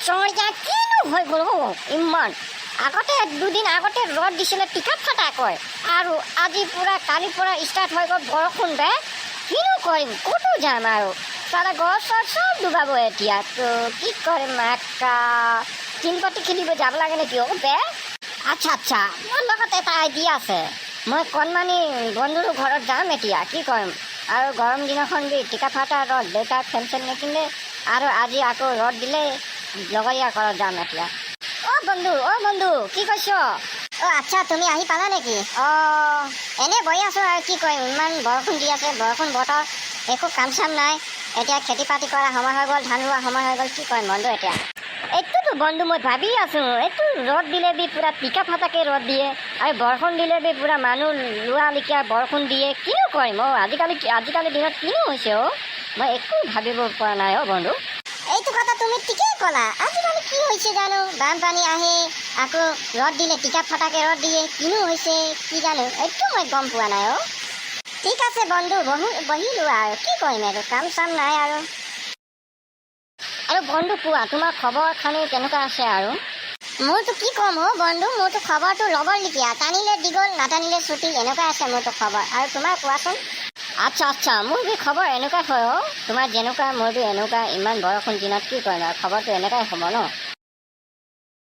চৰিয়া, কিনো হৈ গ'ল অ'? ইমান আগতে দুদিন আগতে ৰ'দ দিছিলে টিকা ফাটাকৈ, আৰু আজি পুৰা কালিৰ পৰা ষ্টাৰ্ট হৈ গ'ল বৰষুণ বে। কিনো কৰিম, ক'তো যাম আৰু? চালা গছ চছ চব ডুবাব এতিয়া। তো কি কৰিম? একা টিনপাতি খেলিব যাব লাগে নেকি অ' বে? আচ্ছা, মোৰ লগত এটা আইডিয়া আছে। মই কণমানি বন্ধুৰ ঘৰত যাম এতিয়া। কি কৰিম আৰু? গৰম দিনাখন বি টিকা ফাটা ৰ'দ, দেউতাক ফেন চেন নিকিনিলে আৰু আজি আকৌ ৰ'দ দিলে। লগৰীয়া ঘৰত যাম এতিয়া। অ' বন্ধু, অ' বন্ধু, কি কৈছ? অ' আচ্ছা, তুমি আহি পালা নেকি? অ', এনেই বহি আছোঁ আৰু কি কৰিম? ইমান বৰষুণ দি আছে, বৰষুণ বতৰ, একো কাম চাম নাই। এতিয়া খেতি বাতি কৰা সময় হৈ গ'ল, ধান ৰোৱা সময় হৈ গ'ল। কি কৰিম বন্ধু এতিয়া? এইটোতো বন্ধু মই ভাবি আছোঁ, এইটো ৰ'দ দিলে বি পূৰা টিকা ফাটাকৈ ৰ'দ দিয়ে আৰু বৰষুণ দিলে বি পূৰা মানুহ লোৱা লেখীয়া বৰষুণ দিয়ে। কিনো কৰিম অ'? আজিকালি দিনত কিনো হৈছে অ'? মই একো ভাবিব পৰা নাই অ' বন্ধু। এইটো কথা তুমি ঠিকেই ক'লা। আজিকালি কি হৈছে জানো? বানপানী আহে, আকৌ ৰ'দ দিলে টিকা ফটাকে ৰ'দ দিয়ে। কিনো হৈছে কি জানো, এইটো মই গম পোৱা নাই অ'। ঠিক আছে বন্ধু, বহো, বহি লোৱা আৰু কি কৰিম আৰু, কাম চাম নাই আৰু। আৰু বন্ধু কোৱা, তোমাৰ খবৰ খানি কেনেকুৱা আছে আৰু? মোৰতো কি ক'ম অ' বন্ধু, মোৰতো খবৰটো ল'বৰ লিখীয়া, টানিলে দীঘল, নাটানিলে চুটি, এনেকুৱা আছে মোৰতো খবৰ। আৰু তোমাৰ কোৱাচোন। আচ্ছা, মোৰ বি খবৰ এনেকুৱাই হয় অ'। তোমাৰ যেনেকুৱা, মোৰতো এনেকুৱা। ইমান বৰষুণ দিনত কি কৰিম আৰু? খবৰটো এনেকুৱাই হ'ব ন।